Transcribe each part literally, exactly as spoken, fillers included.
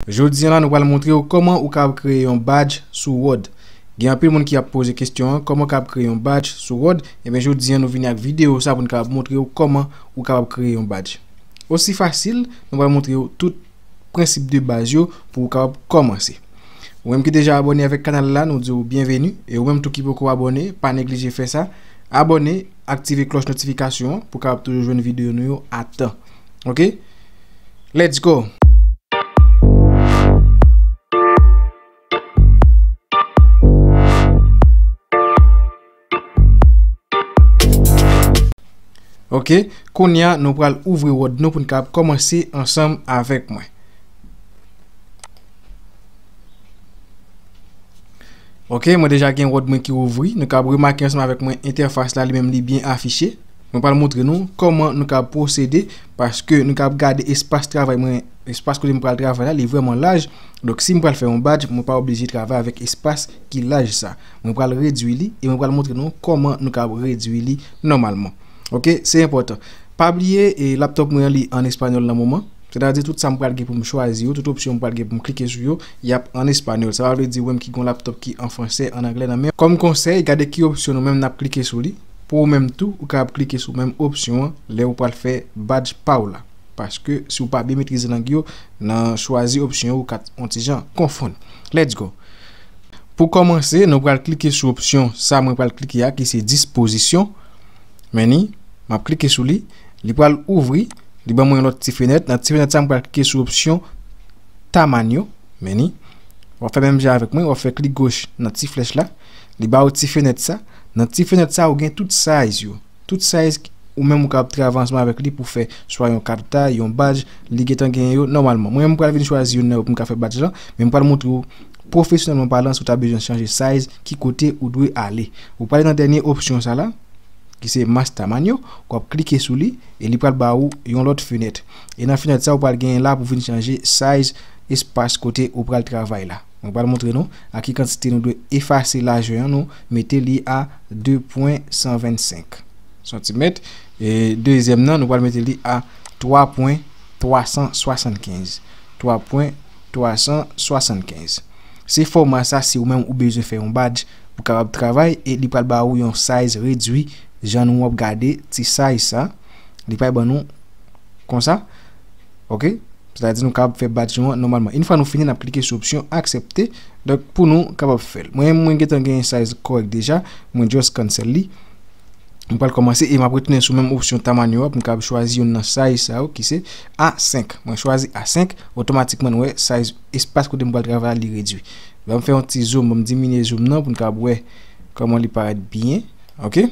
Jodi a la, nou pral montre w kòman ou kapab kreye yon badge sou Word. Gen anpil moun ki ap poze kesyon an, kòman w kapab kreye yon badge sou Word? Ebyen, jodi a, nou vini ak videyo sa pou n kapab montre w kòman ou kapab kreye yon badge. Osi fasil, nou pral montre w tout prensip de baz yo pou w kapab kòmanse. Ou menm ki deja abòne avèk kanal la, nou di w byenveni. E ou menm tou ki poko abòne, pa neglije fè sa. Abòne, aktive klòch notifikasyon an pou w kapab toujou jwenn videyo nou yo a tan. Ok? Let's go! Ok, kounye a nou pral ouvri Word nou pou n kapab kòmanse ansanm avèk mwen. Ok, mwen deja gen Word mwen ki ouvri. Nou kapab remake ansanm avèk mwen entèfas la, li menm li byen afiche. Mwen pral montre nou kòman nou kapab pwosede, paske nou kapab gade espas travay mwen, espas kote m pral travay la, li vrèman laj. Donk, si m pral fè yon badge, mwen pa oblije travay avèk espas ki laj sa. Mwen pral redui li e mwen pral montre nou kòman nou kapab redui li nòmalman. Ok, se enpòtan. Pa bliye, e, laptòp mwen an li an espanyòl nan moman. Sètadi tout sa m pral gen pou m chwazi yo, tout opsyon m pral gen pou m klike sou yo, y ap an espanyòl. Sa pa vle di ou menm ki gen yon laptòp ki an fransè, an anglè nan men. Kòm konsèy, gade ki opsyon nou menm n ap klike sou li. Pou ou menm tou, ou kapab klike sou menm opsyon an lè ou pral fè badge pa w la. Paske si w pa byen metrize lang yo, nan chwazi opsyon yo, ou ka t-, on ti jan konfonn. Let's go. Pou kòmanse, nou pral klike sou opsyon sa mwen pral klike a, ki se dispozisyon. Men ni, m ap klike sou li. Li pral ouvri. Li ban mwen yon lòt ti fenèt. Nan ti fenèt sa, m pral klike sou opsyon tamaño. Men ni, w ap fè menm jan avèk mwen. W ap fè klik goch nan ti flèch la. Li ba w ti fenèt sa. Nan ti fenèt sa, ou gen tout size yo. Tout size ou menm ou kapab travay ansanm avèk li pou fè swa yon karta, yon badge, li gentan genyen yo nòmalman. Mwen menm, m pral vin chwazi youn nan yo pou m ka fè badge lan, men m pral montre w pwofesyonèlman palan, si w ta bezwen chanje size, ki kote ou dwe ale. Ou prale nan dènye opsyon sa la, ki se Más Tamaño, w ap klike sou li, e li pral ba ou yon lòt fenèt. E nan fenèt sa, ou pral genyen la pou vin chanje size espas kote ou pral travay la. Mwen pral montre nou a ki kantite nou dwe efase lajè an, nou mete li a de pwen san vennsenk santimèt. E dezyèm nan, nou pral mete li a twa pwen twa san swasannkenz. Twa pwen twa san swasannkenz. Se fòma sa, si ou menm ou bezwen fè yon badge pou kapab travay, e li pral ba ou yon size redui, jan nou ap gade ti size sa. Li pral ban nou konsa. Ok? Sètadi nou kapab fè badge nou an nòmalman. Yon fwa nou fini, n ap klike sou opsyon aksepte. Donk, pou nou kapab fè l. Mwen, mwen gentan gen size kòrèk deja. Mwen just cancel li. M pral kòmanse e m ap retounen sou menm opsyon tamaño a pou m kapab chwazi youn nan size sa yo ki se A senk. Mwen chwazi A senk, otomatikman nou wè size espas kote m pral travay la, li redui. Ban m fè yon ti zoom, ban m diminye zoom nan pou n kapab wè kòman li parèt byen. Ok?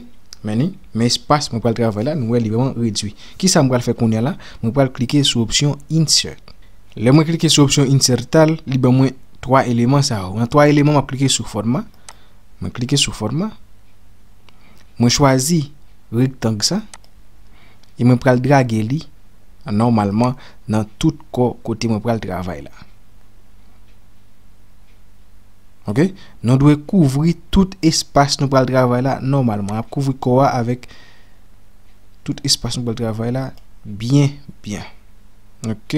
Men ni, men espas mwen pral travay la, nou wè li vrèman redui. Kisa m pral fè kounye a la? Mwen pral klike sou opsyon insert. Lè mwen klike sou opsyon insertar, li ban mwen twa eleman sa yo. Nan twa eleman, m ap klike sou fòma. Mwen klike sou fòma. Mwen chwazi rektang sa. E mwen pral drage li nòmalman nan tout kò kote mwen pral travay la. Ok? Nou dwe kouvri tout espas nou pral travay la nòmalman. N ap kouvri kò a avèk tout espas nou pral travay la byen, byen. Ok?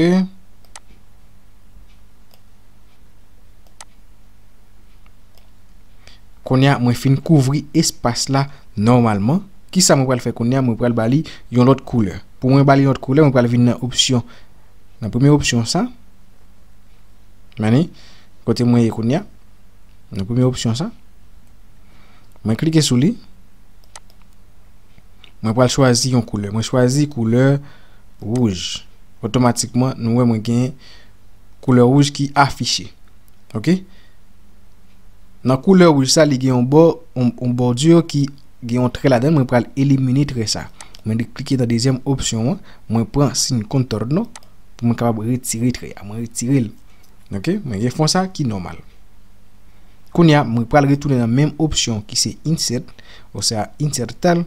Kounye a, mwen fin kouvri espas la nòmalman. Kisa mwen pral fè kounye a? Mwen pral ba li yon lòt koulè. Pou mwen ba li yon lòt koulè, mwen pral vin nan opsyon. Nan premye opsyon sa. Men ni, kote mwen ye kounye a. Nan premye opsyon sa. Mwen klike sou li. Mwen pral chwazi yon koulè. Mwen chwazi koulè wouj. Otomatikman, nou wè mwen gen koulè wouj ki afiche. Ok? Nan koulè wouj sa, li gen yon bò, yon, yon bòdi ki gen yon trè ladan l, mwen pral elimine trè sa. Mwen klike nan dezyèm opsyon an, mwen pran siy kontorno pou mwen kapab retire trè a. Mwen retire l. Ok? Mwen gen fon sa ki nòmal. Kounye a, mwen pral retounen nan menm opsyon ki se insert, oswa insertar.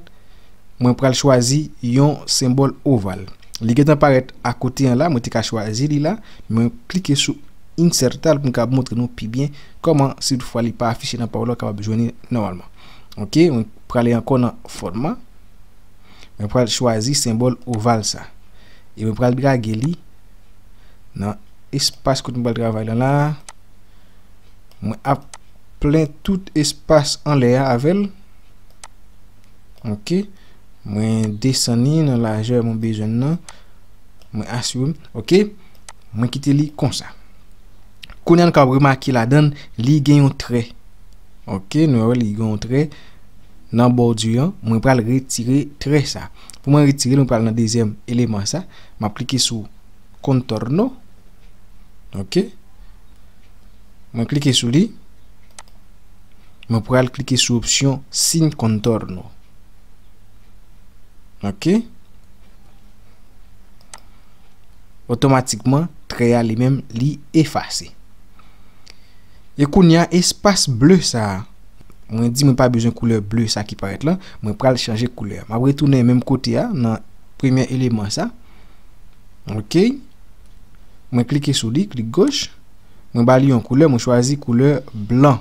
Mwen pral chwazi yon senbòl oval. Li gentan parèt akote an la, mwen te ka chwazi li la, mwen klike sou insertar pou m kapab montre nou pi byen kòman, si toutfwa li pa afiche nan pa w la, w kapab jwenn li nòmalman. Ok, mwen prale ankò nan fòma. Mwen pral chwazi senbòl oval sa. E mwen pral drage li nan espas kote m pral travay la la. Mwen ap plen tout espas anlè a avè l. Ok. Mwen desann li nan lajè mwen bezwen nan. Mwen asire m. Ok. Mwen kite li konsa. Kounye a nou ka remake ladan l, li gen yon trè. Ok, nou wè li gen yon trè nan bòdi an. Mwen pral retire trè sa. Pou mwen retire l, mwen pral nan dezyèm eleman sa. M ap klike sou contorno. Ok. Mwen klike sou li. Mwen pral klike sou opsyon sin contorno. Ok. Otomatikman, trè a li menm, li efase. E kounye a, espas ble sa a, mwen di mwen pa bezwen koulè ble sa ki parèt lan, mwen pral chanje koulè. M ap retounen menm kote a, nan premye eleman sa. Ok. Mwen klike sou li, klik goch. Mwen ba li yon koulè, mwen chwazi koulè blan.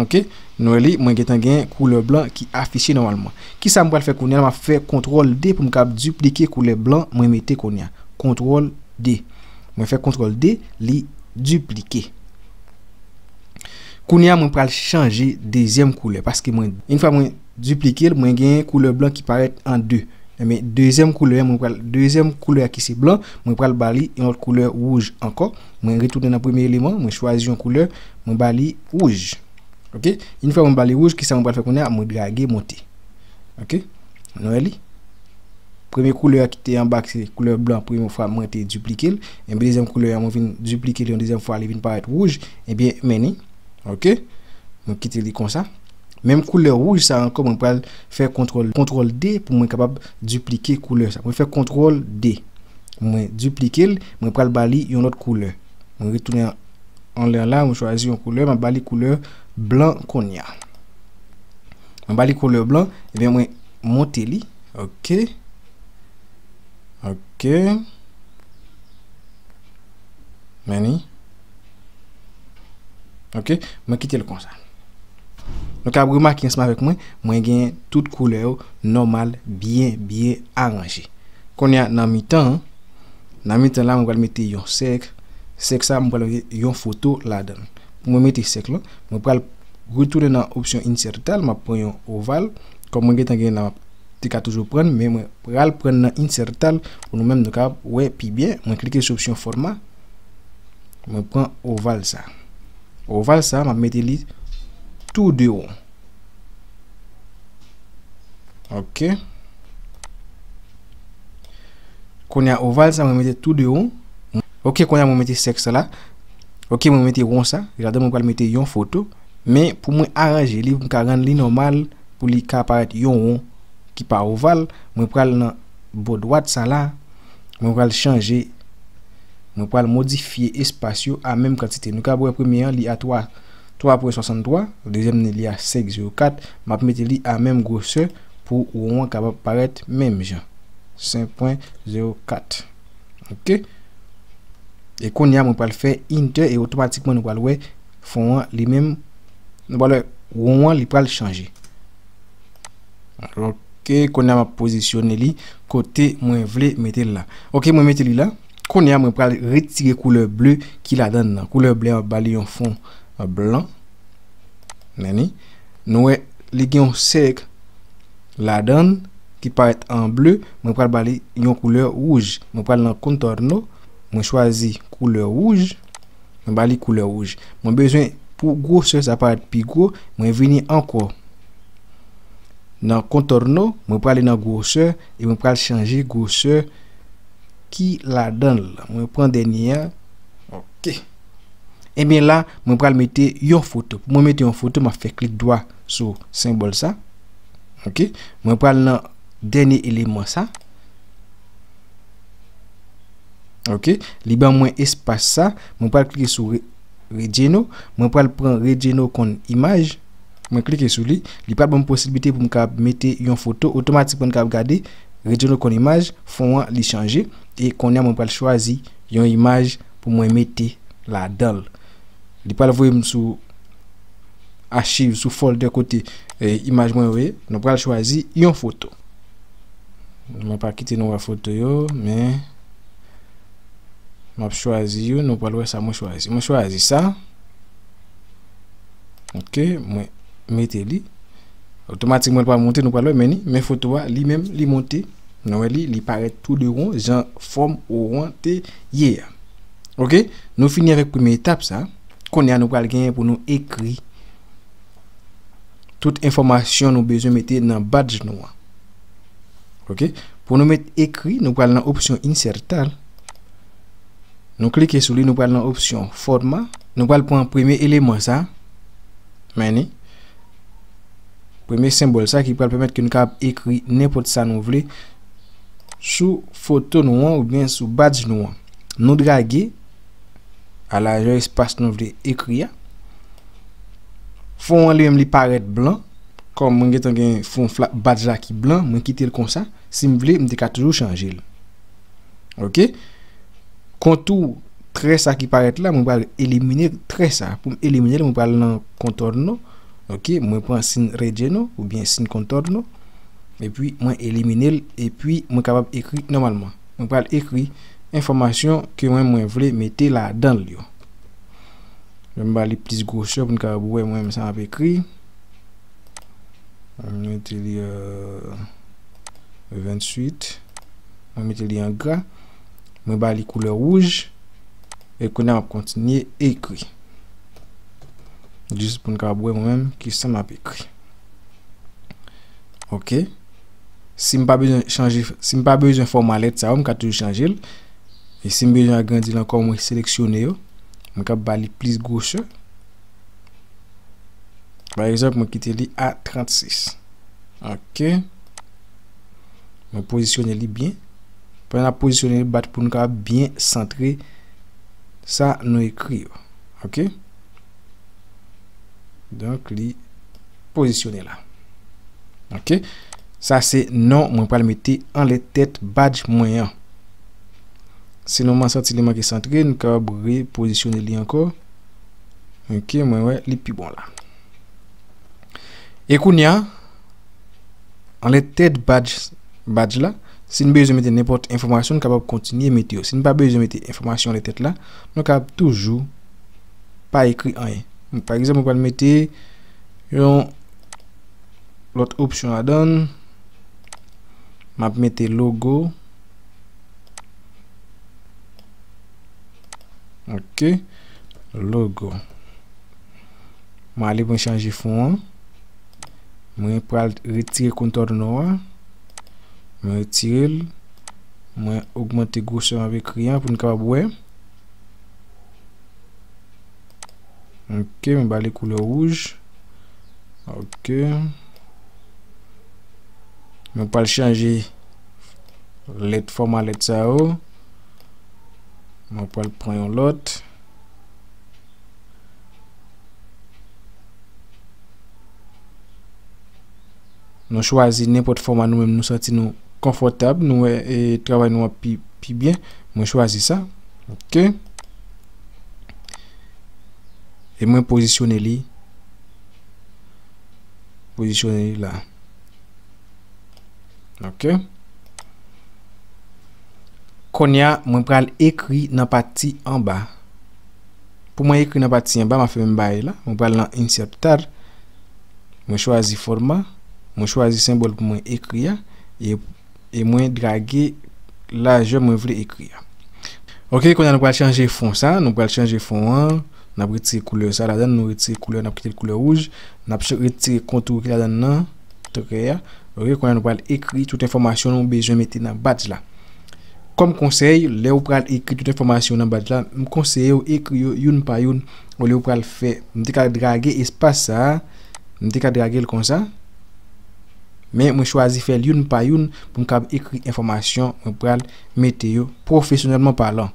Ok. Nou wè li, mwen gentan gen koulè blan ki afiche nòmalman. Kisa m pral fè kounye a? M ap fè kontwòl D pou m kab diplike koulè blan mwen mete kounye a. Kontwòl D. Mwen fè kontwòl D, li diplike. Kounye a, mwen pral chanje dezyèm koulè, paske mwen, yon fwa mwen diplike l, mwen gen koulè blan ki parèt an de. Ebyen, dezyèm koulè, mwen pral, dezyèm koulè a ki se blan, mwen pral ba li yon lòt koulè wouj ankò. Mwen retounen nan premye eleman, mwen chwazi yon koulè, mwen ba li wouj. Ok? Yon fwa mwen ba li wouj, kisa mwen pral fè kounye a? Mwen drage monte. Ok? Nou wè li? Premye koulè a ki te anba, ki se koulè blan, premye fwa mwen te diplike l. Ebyen, dezyèm koulè a, mwen vin diplike l yon dezyèm fwa, li vin parèt wouj. Ebyen, men li. Ok? Mwen kite li konsa. Menm koulè wouj sa ankò, mwen pral fè kontwòl, kontwòl D pou mwen kapab diplike koulè sa. Mwen fè kontwòl D. Mwen diplike l, mwen pral ba li yon lòt koulè. Mwen retounen anlè la, mwen chwazi yon koulè, mwen ba li koulè blan kounye a. Mwen ba li koulè blan, ebyen mwen monte li. Ok. Ok. Men li. Ok, mwen kite l konsa. Nou ka remake ansanm avèk mwen, mwen gen tout koulè yo nòmal, byen, byen aranje. Kounye a nan mitan an, nan mitan la, mwen pral mete yon sèk. Sèk sa, mwen pral mete yon foto ladan l. Pou mwen mete sèk lan, mwen pral retounen nan opsyon insertal, m ap pran yon oval. Kòm mwen gentan gen la, m ap te ka toujou pran, men mwen pral pran nan insertal pou nou menm nou ka wè pi byen. Mwen klike sou opsyon fòma. Mwen pran oval sa. Oval sa, m ap mete li tou de won. Ok. Kounye a oval sa, mwen mete tou de won. Ok, kounye a mwen mete sèk sa la. Ok, mwen mete won sa. Ladan mwen pral mete yon foto. Men pou mwen aranje li, pou m ka rann li nòmal, pou li ka parèt yon won ki pa oval, mwen pral nan bò dwat sa la, mwen pral chanje, mwen pral modifye espas yo a menm kantite. Nou ka wè premye an, li a twa, twa pwen swasanntwa, dezyèm ni li a senk zewo kat, m ap mete li a menm gwosè pou won an kapab parèt menm jan. Senk pwen zewo kat. Ok? E kounye a, mwen pral fè enter e otomatikman nou pral wè fon an li menm, nou pral wè won an li pral chanje. Ok, kounye a m ap pozisyone li kote mwen vle mete l la. Ok, mwen mete li la. Kounye a, mwen pral retire koulè ble ki ladan l nan. Koulè ble an ba li yon fon blan. Men li. Nou wè, li gen yon sèk ladan l ki parèt an ble. Mwen pral ba li yon koulè wouj. Mwen pral nan contorno. Mwen chwazi koulè wouj. Mwen ba li koulè wouj. Mwen bezwen pou gwosè sa parèt pi gwo. Mwen vini ankò nan contorno. Mwen prale nan gwosè e mwen pral chanje gwosè ki ladan l. Mwen pran dènye a. Ok. Ebyen la, mwen pral mete yon foto. Pou mwen mete yon foto, m ap fè klik dwa sou senbòl sa. Ok. Mwen pral nan dènye eleman sa. Ok. Li ban mwen espas sa. Mwen pral klike sou re-, Relleno. Mwen pral pran Relleno kon imaj. Mwen klike sou li. Li pral ban m posiblite pou m ka mete yon foto. Otomatikman, n ka ap gade Relleno kon imaj. Fon an, li chanje. E kounye a, mwen pral chwazi yon imaj pou mwen mete ladan l. Li pral voye m sou achiv, sou folder kote, eh, imaj mwen yo ye. Nou pral chwazi yon foto. Mwen pa kite nou wè foto yo, men M ap chwazi youn, nou pral wè sa mwen chwazi. Mwen chwazi sa. Ok, mwen mete li. Otomatikman, l pral monte, nou pral wè, men li, men foto a, li menm, li monte. Nou wè li, li parèt tou de won, jan fòm won an te ye a. Ok, nou fini avèk premye etap sa. Kounye a, nou pral genyen pou nou ekri tout enfòmasyon nou bezwen mete nan badj nou an. Ok, pou nou met ekri, nou pral nan opsyon Insertar. Nou klike sou li, nou pral nan opsyon Forma. Nou pral pran premye eleman sa. Men li. Premye senbòl sa ki pral pèmèt ke nou kapab ekri nenpòt sa nou vle sou foto nou an oubyen sou badj nou an. Nou drage a lajè espas nou vle ekri a. Fon an li menm li parèt blan. Kòm mwen gentan gen fon fla-, badj la ki blan, mwen kite l konsa. Si m vle, m te ka toujou chanje l. Ok? Kontou trè sa ki parèt la, mwen pral elimine trè sa. Pou m elimine l, mwen pral nan contorno. Ok, mwen pran siy relleno oubyen siy contorno. Epi mwen elimine l, epi mwen kapab ekri nòmalman. Mwen pral ekri enfòmasyon ke mwen, mwen vle mete ladan l yo. Mwen ba li plis gwosè pou n kapab wè mwen menm sa m ap ekri. Mwen mete li, euh, venntuit. Mwen mete li an gra. Mwen ba li koulè wouj. E kounye a m ap kontinye ekri. Jis pou n kapab wè mwen menm kisa m ap ekri. Ok. Si m pa bezwen chanje, si m pa bezwen fòma lèt sa yo, m ka toujou chanje l. E si m bezwen agrandi l ankò, mwen seleksyone yo. Mwen ka ba li plis gwosè. Pa egzanp, mwen kite li a trannsis. Ok. Mwen pozisyone li byen. Pandan n ap pozisyone li, bat pou nou kapab byen santre sa nou ekri yo. Ok. Donk, li pozisyone la. Ok. Sa se non mwen pral mete anlè tèt badj mwen an. Si nou man santi li manke santre, nou kapab repozisyone li ankò. Ok, mwen wè li pi bon la. E kounye a, anlè tèt badj, badj la, si n bezwen mete nenpòt enfòmasyon, n kapab kontinye mete yo. Si n pa bezwen mete enfòmasyon anlè tèt la, nou kapab toujou pa ekri anyen. Pa egzanp, mwen pral mete yon lòt opsyon ladan l. M ap mete logo. Ok. Logo. Mwen ale mwen chanje fon an. Mwen pral retire contorno a. Mwen retire l. Mwen ogmante gwosè m ap ekri an pou n kapab wè. Ok, mwen ba li koulè wouj. Ok. Mwen pral chanje lèt, fòma lèt sa yo. Mwen pral pran yon lòt. Nou chwazi nenpòt fòma nou menm nou santi nou konfòtab, nou wè, e, travay nou ap pi, pi byen. Mwen chwazi sa. Ok. E mwen pozisyone li. Pozisyone li la. Ok. Kounye a, mwen pral ekri nan pati anba. Pou mwen ekri nan pati anba, m ap fè menm bagay la. Mwen pral nan Insertar. Mwen chwazi Forma. Mwen chwazi senbòl pou mwen ekri a. E, e mwen drage lajè mwen vle ekri a. Ok, kounye a nou pral chanje fon sa. Nou pral chanje fon an. N ap retire koulè sa ladan l. Nou retire koulè, n ap kite l koulè wouj. N ap ch-, retire kontou ki ladan l nan. Trè a. Ok, kounye a nou pral ekri tout enfòmasyon nou bezwen mete nan badj la. Kòm konsèy, lè ou pral ekri tout enfòmasyon nan badj la, m konseye w ekri yo youn pa youn, olye ou pral fè, m te ka drage espas sa a, m te ka drage l konsa, men mwen chwazi fè l youn pa youn pou m kapab ekri enfòmasyon mwen pral mete yo pwofesyonèlman palan.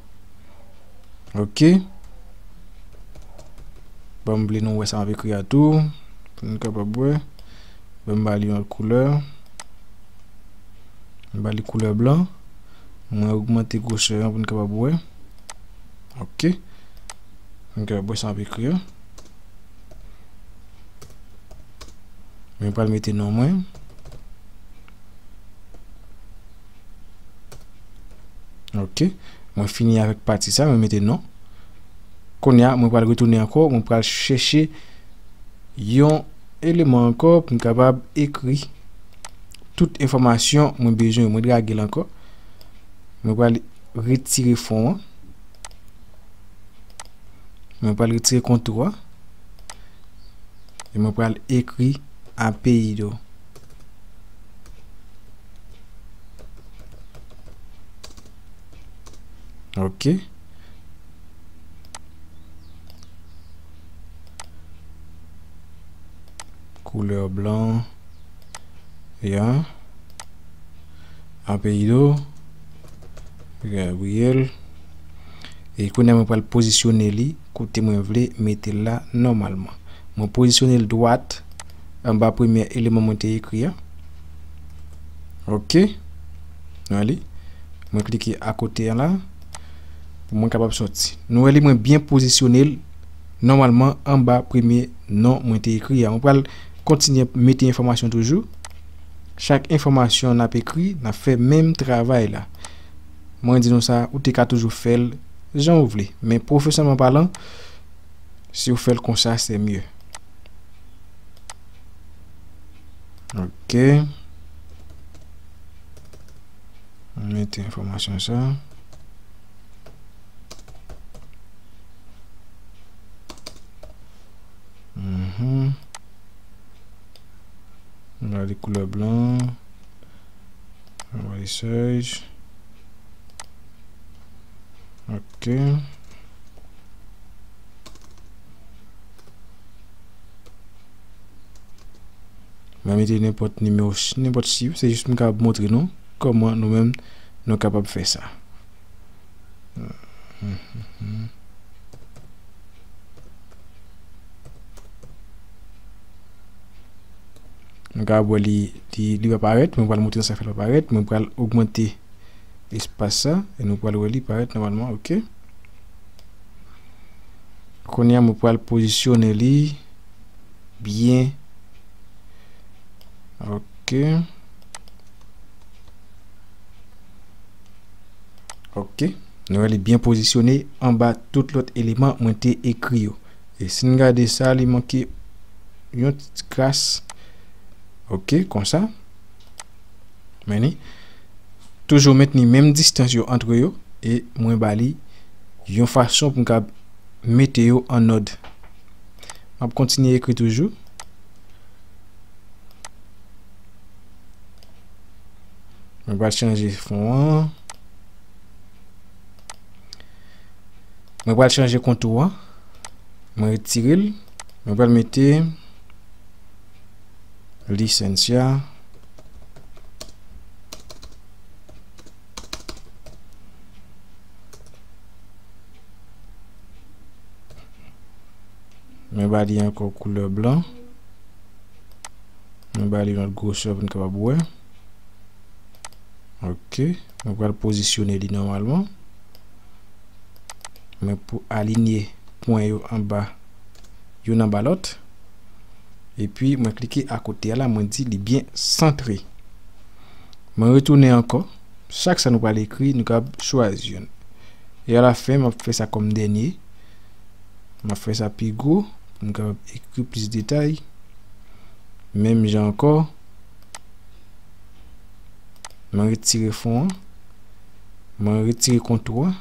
Ok. Bon, m vle nou wè sa m ap ekri a tou, pou nou kapab wè. Bon, m ba li yon koulè. M ba li koulè blan. Mwen ogmante gwosè an pou nou kapab wè. Ok. Pou nou kapab wè sa m ap ekri a. Mwen pral mete non mwen. Ok. Mwen fini avèk pati sa, mwen mete non. Kounye a, mwen pral retounen ankò, mwen pral chèche yon eleman ankò pou m kapab ekri tout enfòmasyon mwen bezwen yo. Mwen drage l ankò. Mwen pral retire fon an. Mwen pral retire kontou an. E mwen pral ekri apelyido. Ok. Koulè blan. Ya. Apelyido. Gabriel. E kounye a mwen pral pozisyone li kote mwen vle mete l la nòmalman. Mwen pozisyone l dwat anba premye eleman mwen te ekri a. Ok. Nou wè li. Mwen klike akote a la pou mwen kapab sòti. Nou wè li, mwen byen pozisyone l nòmalman anba premye non mwen te ekri a. Mwen pral kontinye mete enfòmasyon toujou. Chak enfòmasyon n ap ekri, n ap fè menm travay la. Mwen di nou sa, ou te ka toujou fè l jan ou vle. Men pwofesyonèlman palan, si w fè l konsa, se mye. Ok. Mete enfòmasyon sa. Mhm. Mwen ale koulè blan. Mwen ale sèj. Ok. Mwen mete nenpòt nimewo, nenpòt chif, se jis pou m kapab montre nou kòman nou menm nou kapab fè sa. Nou kapab wè li, li, li pa parèt, mwen pral montre sa fè l pa parèt, mwen pral ogmante espas sa, e nou pral wè li parèt nòmalman, ok. Kounye a, mwen pral pozisyone li byen. Ok. Ok. Nou wè li byen pozisyone anba tout lòt eleman mwen te ekri yo. E si n gade sa, li manke yon ti kras. Ok, konsa. Men ni. Toujou mentni menm distans yo ant yo e mwen ba li yon fason pou m ka mete yo an òd. M ap kontinye ekri toujou. Mwen pral chanje fon an. Mwen pral chanje kontou an. Mwen retire l. Mwen pral mete Licencia. Mwen ba li ankò koulè blan. Mwen ba li yon lòt gwosè pou n kapab wè. Ok. Mwen pral pozisyone li nòmalman. Mwen pou alinye pwen yo anba, youn anba lòt. Epi mwen klike akote a la, mwen di li byen santre. Mwen retounen ankò. Chak sa nou pral ekri, nou kapab chwazi youn. E alafen, m ap fè sa kòm dènye. M ap fè sa pi gwo pou m kapab ekri plis detay. Menm jan ankò, mwen retire fon an, mwen retire kontou an,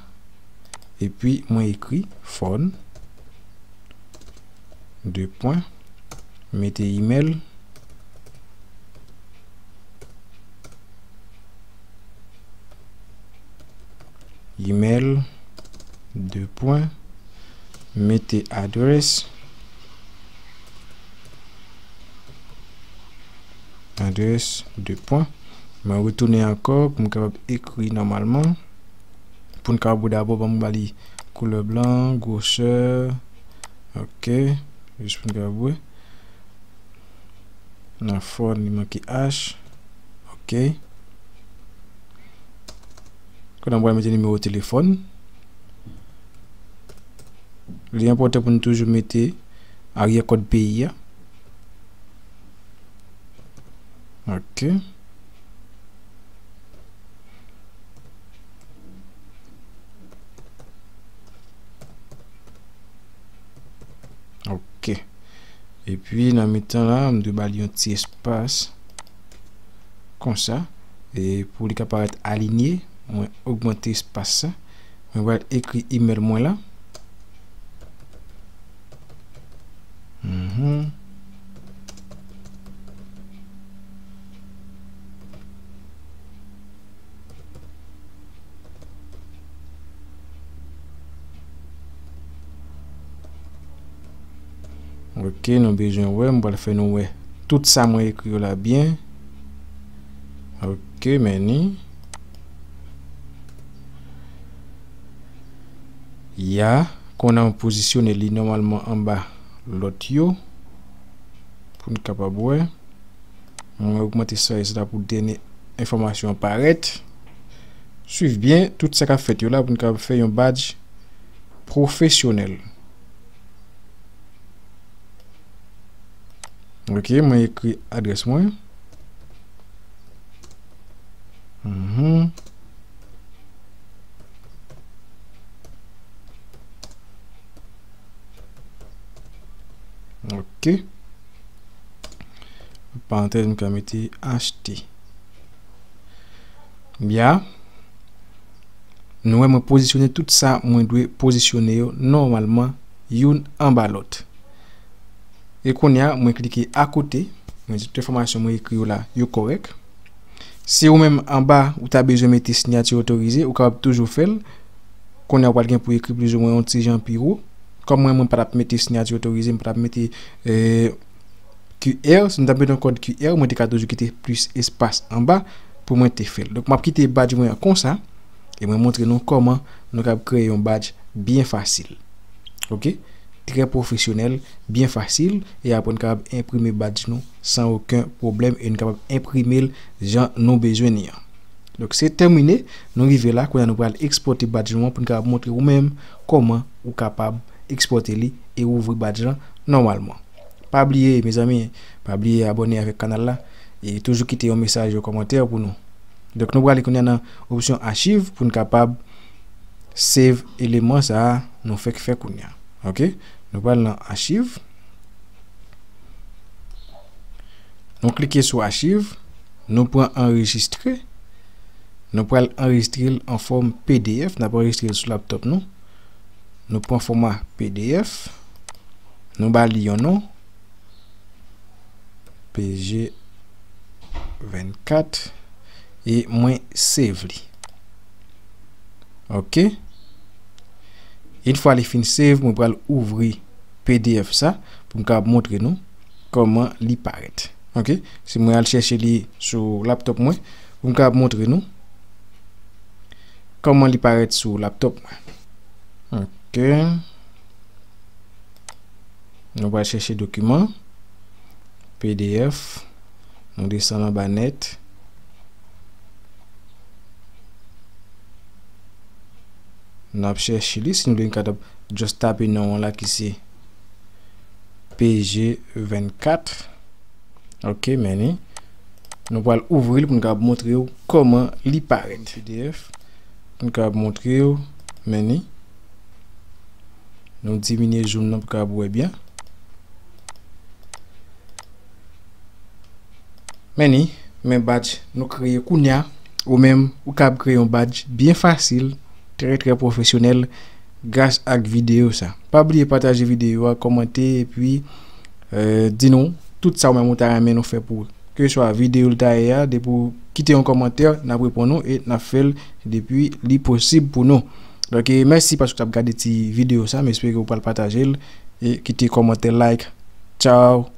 epi mwen ekri fòn, de pwen, mete imèl, imèl, de pwen, mete adrès, adrès, de pwen. Mwen retounen ankò pou m kapab ekri nòmalman. Pou n kapab wè dabò, ban m ba li koulè blan, gwosè. Ok. Jis pou n kapab wè. Nan fòn, li manke H. Ok. Kounye a, mwen pral mete nimewo telefòn. Li enpòtan pou nou toujou mete aryè kòd peyi a. Ok. Epi nan mitan la, m dwe ba li yon ti espas konsa. E pou li ka parèt alinye, mwen ogmante espas sa. Mwen pral ekri email mwen la. Mhm. Ok, nou bezwen wè, m pral fè nou wè tout sa mwen ekri yo la byen. Ok, men ni. Ya, kounye a m pozisyone li nòmalman anba lòt yo. Pou n kapab wè. Mwen ogmante size la pou dènye enfòmasyon an parèt. Swiv byen tout sa k ap fèt yo la pou n kapab fè yon badge pwofesyonèl. Ok, mwen ekri adrès mwen. Mhm. Ok. Parantèz, m ka mete achte. Ya. Nou wè mwen pozisyone tout sa mwen dwe pozisyone yo nòmalman youn anba lòt. E kounye a, mwen klike akote, mwen di tout enfòmasyon mwen ekri yo la, yo kòrèk. Si ou menm anba, ou ta bezwen mete siyati otorize, ou kapab toujou fè l. Kounye a, ou pral gen pou ekri plizoumwen yon ti jan pi wo. Kòm mwen, mwen pa t ap mete siyati otorize, mwen pa t ap mete, eh, Q R, si m t ap mete yon kòd Q R, mwen te ka toujou kite plis espas anba pou mwen te fè l. Donk, m ap kite badge mwen an konsa, e mwen montre nou kòman nou kab kreye yon badge byen fasil. Ok? Trè pwofesyonèl, byen fasil, e apre n kapab enprime badge nou san okenn pwoblèm, e n kapab enprime l jan nou bezwen ni an. Donk, se tèmine, nou rive la, kounye a nou pral ekspòte badge nou an pou n kapab montre ou menm kòman ou kapab ekspòte li e ouvri badge lan nòmalman. Pa bliye, mezanmi, pa bliye abòne avèk kanal la e toujou kite yon mesaj, yon kòmantè pou nou. Donk, nou prale kounye a nan opsyon achiv pou n kapab save eleman sa a nou fèk fè kounye a. Ok? Nou pral nan achiv. Nou klike sou achiv. Nou pran anrejistre. Nou pral anrejistre l an fòm P D F. N ap anrejistre l sou laptòp nou. Nou pran fòma P D F. Nou ba li yon non. P G vennkat. E mwen save li. Ok. Yon fwa li fin save, mwen pral ouvri P D F sa pou m kapab montre nou kòman li parèt. Ok. Si mwen al chèche li sou laptòp mwen, pou m kapab montre nou kòman li parèt sou laptòp mwen. Ok. Nou pral chèche dokiman P D F. Nou desann anba nèt. N ap chèche li. Si nou vle, n ka tap just tape non an la ki se P G vennkat. Ok, men ni. Nou pral ouvri l pou n kapab montre w kòman li parèt. P D F. Pou n kapab montre w, men ni. Nou diminye zoom nan pou kapab wè byen. Men ni, men badge nou kreye kounye a. Ou menm, ou kab kreye yon badge byen fasil, trè, trè pwofesyonèl, gras ak videyo sa. Pa bliye pataje videyo a, kòmante, epi, eh, di nou tout sa ou menm ou ta renmen nou fè pou ou. Keseswa videyo l ta ye a, depi w kite yon kòmantè, n ap reponn ou e n ap fè l depi li posib pou nou. Donk, eh, mèsi paske w t ap gade ti videyo sa, m espere ke w pral pataje l e kite kòmantè, like. Tchao!